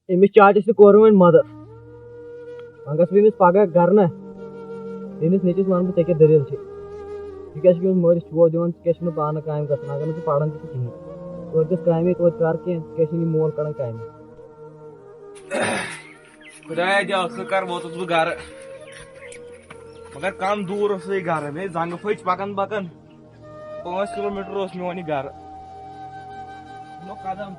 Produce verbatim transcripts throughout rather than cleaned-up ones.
أمِس چاچس تہِ کوٚر وۄنۍ مدد۔ وۄنۍ گژھٕ بہٕ أمِس پگاہ گرٕ نہ۔ أمِس نیٚچوِس وَنہٕ بہٕ، ژےٚ کیٛاہ دٔلیٖل چھِ؟ ژٕ کیٛازِ چھُکھ أمِس مٲلِس چوب دِوان؟ ژٕ کیٛازِ چھُکھ نہٕ پانہٕ کامہِ گژھان؟ اگر نہٕ ژٕ پران تہِ چھُکھ کِہیٖنۍ، توتہِ گژھ کامے، توتہِ کر کینٛہہ، ژٕ کیٛازِ چھُکھ یہِ مول کڑان کامہِ؟ خۄدایا، دِ ٲخٕر کر ووتُس بہٕ گرٕ۔ مگر کم دوٗر اوس یہِ گرٕ، مےٚ زنٛگہٕ پھٔچ پکان پکان۔ پانٛژھ کلوٗ میٖٹر اوس میون یہِ گرٕ۔ نو قدم۔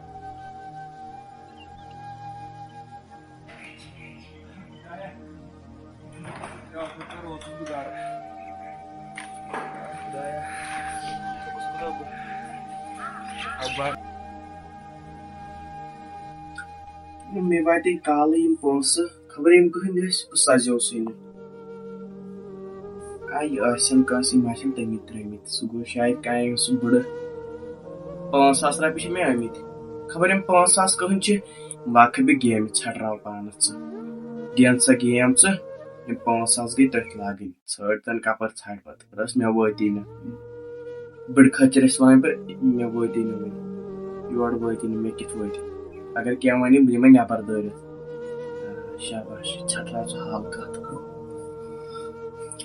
مےٚ واتے کالہٕ یِم پونٛسہٕ، خبر یِم کٕہٕنٛدۍ ٲسۍ، بہٕ سَزیوسٕے نہٕ۔ آ، یہِ ٲسِن کٲنٛسہِ، یِم آسن تٔمی ترٛٲومٕتۍ۔ سُہ گوٚو شاید کامہِ سُہ بٕڑٕ۔ پانٛژھ ساس رۄپیہِ چھِ مےٚ آمٕتۍ۔ خبر یِم پانٛژھ ساس کٕہٕنٛدۍ چھِ، لاکھٕ بہٕ گیمہِ ژھٹراو پانَس ژٕ۔ گِنٛد سا گیم ژٕ، یِم پانٛژھ ساس گٔے تٔتھۍ لاگٕنۍ۔ ژھٲڑ تَن کَپَر ژھٹھ پَتہٕ۔ رَس مےٚ وٲتی نہٕ۔ بٕڑٕ خٲطرٕ ٲسۍ وَنان بہٕ، مےٚ وٲتی نہٕ وٕنہِ۔ یورٕ وٲتی نہٕ، مےٚ کِتھ وٲتۍ؟ اگر کینٛہہ وَنہِ، بہٕ دِمَے نٮ۪بَر دٲرِتھ۔ آ، شاباش، ژھٹراو ژٕ حال کَتھ۔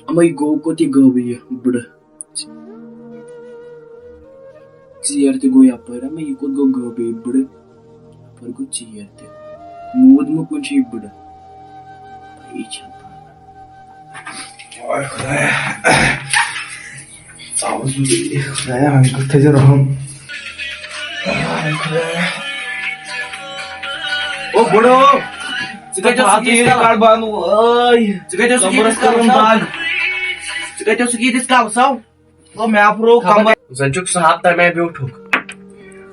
اَمَے گوٚو کوٚت یہِ گٲوٕ یہِ بٕڑٕ؟ ژیر تہِ گوٚو یپٲرۍ، اما یہِ کوٚت گوٚو گٲبے بٕڑٕ؟ یپٲرۍ گوٚو ژیر تہِ۔ موٗد مہ کُن چھُ یہِ بٕڑٕ؟ پَیی چھَنہٕ پانہٕ۔ اوے خۄدایا۔ ژاوُس بہٕ بیٚیہِ۔ خۄدایا، وۄنۍ کُس تھٲیزِ رحم۔ اوے خۄدایا۔ او بٕڑٕ۔ ژٕ کَتہِ اوسُکھ ییٖتِس کالَس؟ کَڑ بنٛد، اوے۔ ژٕ کَتہِ اوسُکھ ییٖتِس کَمرَس کالَس؟ کَرُن بنٛد۔ ژٕ کَتہِ اوسُکھ ییٖتِس کالَس؟ او، مےٚ پھُروو کمر۔ زن چھُکھ سُہ ہفتہٕ مےٚ بیوٗٹھُکھ۔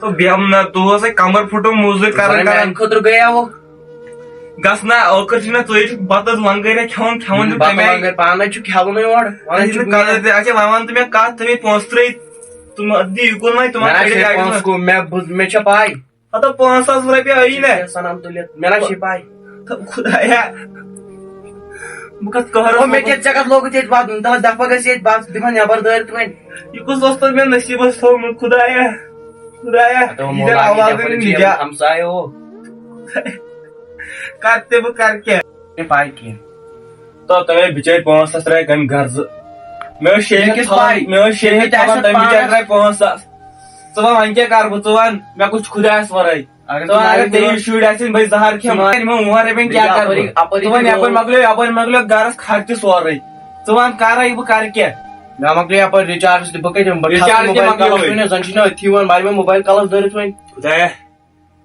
تو بیٚہم نہ، دۄہس ہے کمر پھُٹُن موٚزوٗرۍ کران زن کران۔ میانہِ خٲطرٕ گٔیاوُکھ۔ گژھ نہ، ٲخٕر چھُ نہ ژٕ چھُکھ بتس لنگٲریا کھٮ۪وان، کھٮ۪وان چھُکھ بتہٕ تمے۔ لنگٲرۍ پانَے چھُ کھٮ۪ونُے اورٕ۔ وَنان اَسہِ چھُکھ چھُنہٕ مےٚ۔ کَتھ تہِ، اچھا، وۄنۍ وَن تہٕ مےٚ کَتھ، ژٕ مےٚ پونٛسہٕ ترٛٲوِتھ، ژٕ مہ دِ یہِ کُن وۄنۍ، تِمن مےٚ کٔڑِتھ چھِ گاڑِ پونٛسہٕ منٛز۔ کُم، مےٚ بُز-، مےٚ چھےٚ پاے۔ ہتا پانٛژھ ساس رۄپیہِ آیی نا؟ سنان تُلِتھ۔ مےٚ نہ چھِ پاے۔ تہٕ خۄدایا، بہٕ کَتھ قہرس او، مےٚ منٛز کیٛاہ ژےٚ کَتھ لوگُتھ ییٚتہِ وَدُن؟ تَلہٕ دَپھ پَگاہ ژٕ ییٚتہِ بَس، دِمہٕ ہا نٮ۪بَر دٲرِتھ وۄنۍ۔ یہِ کُس اوس تۄہہِ مےٚ نصیٖبَس تھوٚومُت خۄدایا؟ خۄدایا، ہتا یہِ مولا، دِن یہِ اولادَن یَپٲرۍ نِجا۔ چھِ ہمسایہِ ہو۔ کَر تہِ بہٕ کَرٕ کیٛاہ؟ مےٚ پَے کینٛہہ۔ تو تۄہہِ بِچٲرۍ پانٛژھ ساس رۄپیہِ کَمہِ غرضہٕ؟ مےٚ ٲس شیٚیہِ مےٚ کِس تھاوان، پَے؟ مےٚ ٲس شیٚیہِ مےٚ تہِ تھاوان آسہِ تَمہِ بِچارِ پانَس۔ رۄپیہِ پانٛژھ ساس۔ ژٕ وَن وۄنۍ کیٛاہ کَرٕ بہٕ؟ ژٕ وَن مےٚ کُس چھُ خۄدایَس وَرٲے؟ اگر ژٕ وَن، ژٕ اگر مانہِ ژےٚ یہِ شُرۍ آسن، بٔے زہر کھٮ۪مہٕ، ژٕ وَن یِمَن وُہَن رۄپیَن کیٛاہ بیٚیہِ کَرٕ بہٕ؟ اَپٲری، اَپٲری ژٕ وَن، تہِ یَپٲرۍ گوٚو۔ مۄکلیو، یَپٲرۍ مۄکلیو گَرَس خرچہِ سورُے۔ ژٕ وَن، کَرَے بہٕ کَرٕ کیٛاہ؟ مےٚ مۄکلیو یَپٲرۍ recharge تہِ، بہٕ کَتہِ اَنہٕ؟ بہٕ recharge کھسہٕ تہِ mobile مۄکلیو cover وۄنۍ۔ کُنہِ، زَن چھُنہٕ أتھی یِوان، بَرِ مےٚ mobile cover دٲرِتھ وۄنۍ۔ خۄدایا،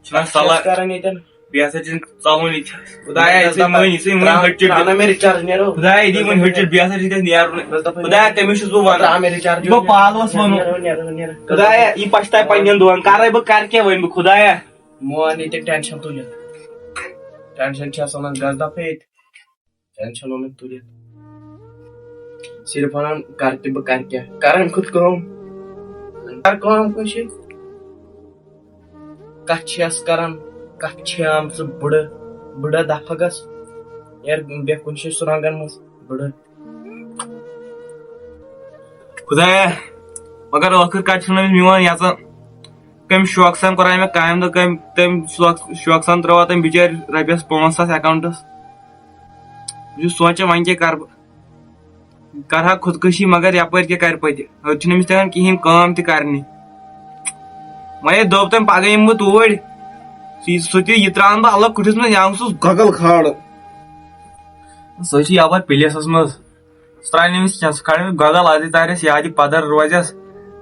چھُنہ اَتھ چھِ صلاح۔ أسۍ کَران ییٚتٮ۪ن۔ بیٚیہِ ہسا چھِنہٕ ژَلُن یہِ۔ خۄدایا، یہِ ژےٚ مٔنۍ، یہِ ژےٚ مٔنۍ ترٛاو-، ہٕٹۍ چِٹۍ۔ ترٛاو نہ مےٚ recharge، نیرو۔ خۄدایا، یہِ دِی وۄنۍ ہٕٹۍ چِٹۍ، بیٚیہِ ہسا چھِ تَتھ نیرُن۔ بس دَپان خۄدایا، نیرو۔ تٔمِس چھُس بہٕ وَنان۔ ترٛاو مےٚ recharge۔ بہٕ پالوَس وَنو۔ نیرو، نیرو، نیرو۔ خۄدایا، یہِ پَشتاوِ پنٛنٮ۪ن دۄہَن، کَرَے بہٕ، کَرٕ کیٛاہ وۄنۍ بہٕ خۄدایا؟ مون ییٚتہِ tension تُلِتھ۔ Tension چھِ آسان اَتھ گژھ دَفعہ ییٚتہِ۔ Tension اوٚنُتھ تُلِتھ۔ صرف وَنان، کَر تہِ بہٕ کَرٕ کیٛاہ؟ کَر اَمہِ کھۄتہٕ کٲم۔ کَر کٲم کُنہِ جایہِ۔ کَتھ چھِ اَسہِ کَران؟ کَتھ چھِ آمژٕ بٕڑٕ، بٕڑٕ دَفعہ گژھ۔ یارٕ بیٚہہ کُنہِ جایہِ سُرنٛگَن منٛز، بٕڑٕ۔ خۄدایا، مگر ٲخٕر کار چھُنہٕ أمِس میون یَژان۔ کٔمۍ شوقہٕ سان کوٚرہا مےٚ کامہِ دۄہ، کٔمۍ، تٔمۍ شوق-، شوقہٕ سان ترٛٲوا تٔمۍ بِچٲرۍ رۄپیَس پانٛژھ ساس account-س۔ بہٕ چھُس سونٛچان، وۄنۍ کیٛاہ کَرٕ بہٕ؟ کَرٕ ہا خودکٔشی، مگر یَپٲرۍ کیٛاہ کَرِ پَتہٕ؟ أتۍ چھُنہٕ أمِس تَگان کِہیٖنۍ کٲم تہِ کَرنہِ۔ وۄنۍ ہے دوٚپ تٔمۍ، پَگاہ یِمہٕ بہٕ توٗرۍ۔ سُہ، سُہ تہِ، یہِ ترٛاوَن بہٕ الگ کُٹھِس منٛز، یا اوسُس گۄگَل کھالُن۔ سُہ چھُ یَپٲرۍ پُلیٖسَس منٛز۔ سُہ ترٛاوِ نہٕ أمِس کینٛہہ، سُہ کھالہِ أمِس گۄگَل، اَتہِ تارٮ۪س یادِ پَدَر روزٮ۪س۔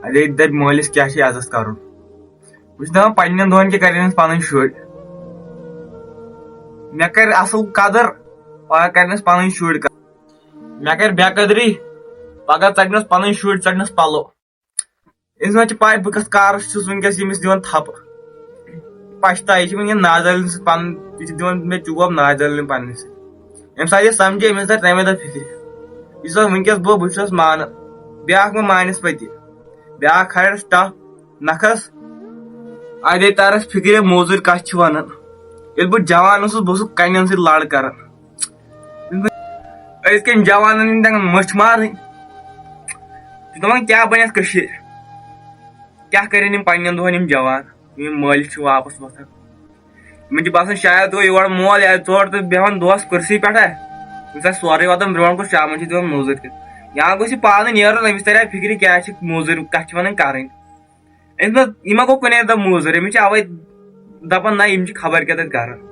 اَتے دَپہِ مٲلِس کیٛاہ چھُ عزت کَرُن۔ بہٕ چھُس دَپان، پنٛنٮ۪ن دۄہَن کیٛاہ کَرن اَسہِ پَنٕنۍ شُرۍ؟ مےٚ کَرِ اَصٕل قدر، پَگاہ کَرن اَسہِ پَنٕنۍ شُرۍ قدر۔ مےٚ کَرِ بے قدری، پَگاہ ژَٹنَس پَنٕنۍ شُرۍ، ژَٹنَس پَلو۔ أمِس ما چھِ پَے بہٕ کَتھ کارَس چھُس وٕنۍکٮ۪س ییٚمِس دِوان تھَپہٕ؟ پَشتاوِ، یہِ چھِ وٕنۍکٮ۪ن نازٲلِن سۭتۍ پَنُن، یہِ چھِ دِوان مےٚ چوب نازٲلِن پَننِس۔ ییٚمہِ ساتہٕ یہِ سَمجھِ، أمِس تَرِ تَمے دۄہ فِکرِ۔ یُس زَن وٕنۍکٮ۪س بہٕ، بہٕ چھُس مانان، بیٛاکھ مہ مانٮ۪س پَتہٕ۔ بیٛاکھ کھالٮ۪س ٹَپھ نَکھَس، اَدے تَرَس فِکرِ موزوٗرۍ کَتھ چھِ وَنان۔ ییٚلہِ بہٕ جوان اوسُس، بہٕ اوسُس کَنٮ۪ن سۭتۍ لَڑ کَران۔ أزکٮ۪ن جوانن چھِنہٕ تَگان مٔچھ مارٕنۍ۔ چھِ دَپان، کیٛاہ بَنہِ اَتھ کٔشیٖرِ؟ کیٛاہ کَرن یِم پنٛنٮ۪ن دۄہَن یِم جوان، یِم مٲلِس چھِ واپَس وۄتھان؟ مےٚ چھُ باسان شاید گوٚو یور مول یا ژور تہٕ بیٚہوان دۄہس کُرسی پٮ۪ٹھ۔ یُس اَسہِ سورُے واتان برونٛٹھ کُن شامن چھِ دِوان موٚزوٗرۍ تہِ۔ یا گوٚژھ یہِ پانہٕ نیرُن، أمِس ترِ ہا فِکرِ کیٛاہ چھِ موٚزوٗرۍ، کَتھ چھِ وَنان کَرٕنۍ۔ أمِس ما، یہِ ما گوٚو کُنے دۄہ موٚزوٗرۍ، أمِس چھِ اَوَے دَپان نہ یِم چھِ خبر کیٛاہ تَتہِ کَران۔